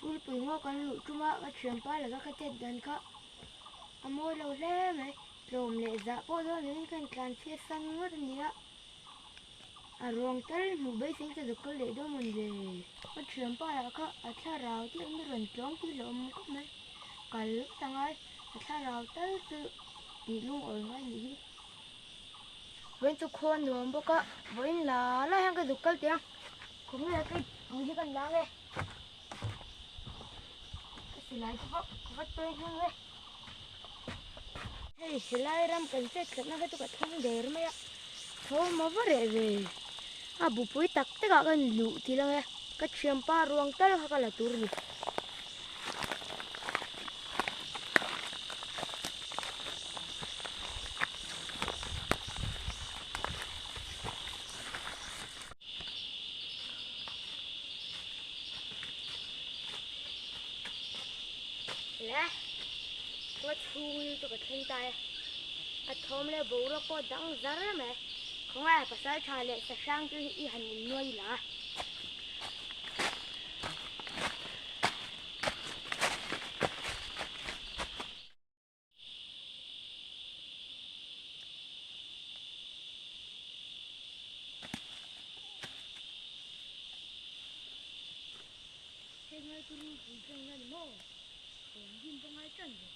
Rulpui ngaw kan luh tum a, ka thianpa laka ka chet dan kha a mawi lo hle mai. Tlawm leh zah pawh dawn lovin ka intlan chhiat san ngawt a ni a, a ruang tal hmuh beisei ka zuk kal leh dawn mawn le. Ka thianpa lah kha a thlarau te in rawn tlawng tih hlauh awm khawp mai. Kal vat a ngai, a thlarau tal chu tih lungawi ngai nih hi. Vawiin chu khua nuam bawk a, vawiin la la hian ka zuk kal teh ang. Khawnge ka pui hi kan la ang e. Ka silai te pawh ka va tawi nghal e. Hei helai ram kan chet tlatna kha chu ka thleng der mai a, thawm a va reh ve. A bupui tak tak ah ka in luh tih lang e, ka thianpa ruang tal kha ka la tur a ni. Le nga chhungin chu ka thleng ta e a thawm leh boruak pawh dang zar mai khawngaih pasal tha leh sahrang chu i han innuai la. Heng lai chu rulpui thleng na ni maw? Thawm dim pangai tan ve.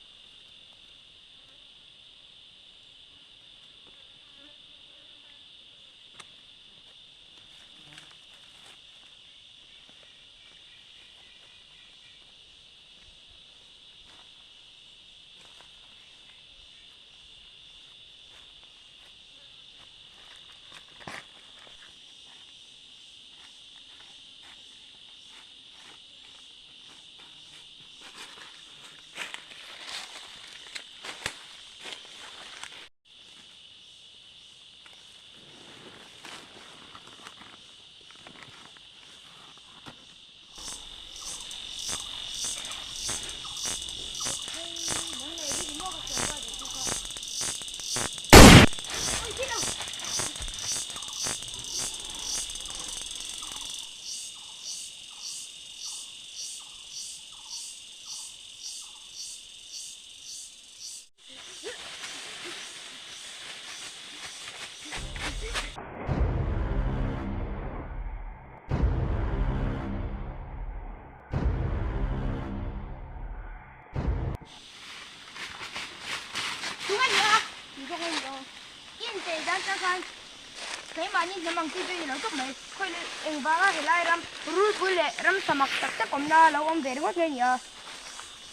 Keimahni hnam ang chi chu i lo tawp mai. Khawi engvanga helai ram rulpui leh ram samak tak tak awmna lo awm ve ringawt mai a ni a.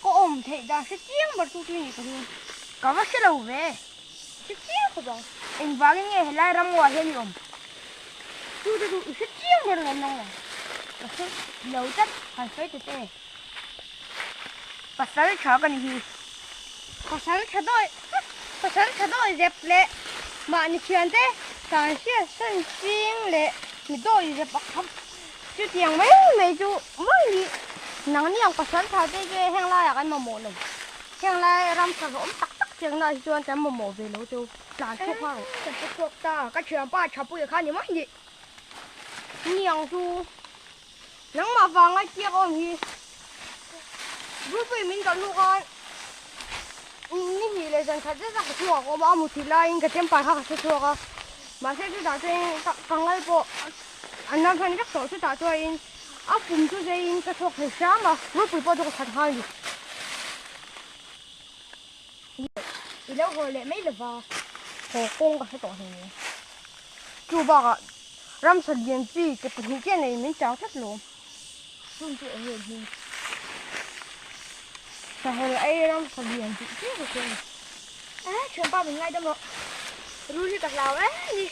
Ka awm theih dan hre chiang ber chu chu i nih ka ring. Ka va hre lo ve. Hre chiang khawp ang. Engvangin nge helai ram ngaw ah hian i awm? Chu te chu i hre chiang ber ang nang ang. Ka hre lo tlat han sawi ta che. Pasal tha ka ni hi. Pasal tha dawi pasal tha dawi zep leh mahni thiante tan hriat san ching leh mi dawi zep a khap. Chutiang mai mai chu mawi hi nangni ang pasal tha te chu heng laiah kan mamawh lo. Heng lai ram tha zawm tak tak chiang na hi chuan kan mamawh ve lo chu tlan chhuak nghal rawh. Kan hre chhuak ta, ka thianpa Thapuia kha ni mai ni. Niang chu nangmah vanga chiak awm hi Rulpui min kalh hnu khan ni hnih leh zan khat zet a ka chhungah ka awm a, a muthilh laiin ka chempai kha ka hre chhuak a. Mahse chutah chuan ka ngal pawh an nam hman vek tawh chutah chuanin a pum chu zeiin ka chhuak thei hram a, rulpui pawh chu ka that nghal a ni. I lo haw leh mai lova, haw kawng ka hre tawh hle ni. Chu bakah ramsa lian chi ke pahnih chiah nei min chang tlat lo. Chung chu eng nge hming? Sahel ei ramsa lian tih chiah ka hria a ni. Eh, thianpa min ngaidam rawh. Rul hi ka hlau em ni.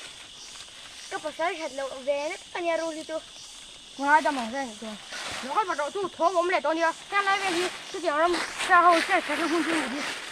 Ka pasal that loh ve na tak a nia rul hi chu. Ngaidam ang hle chuan. Lo kal vat rawh chu thawm awm leh tawh a nia. Heng lai vel hi chutiang ram sa ho hriat thatna hmun chu a nih hi.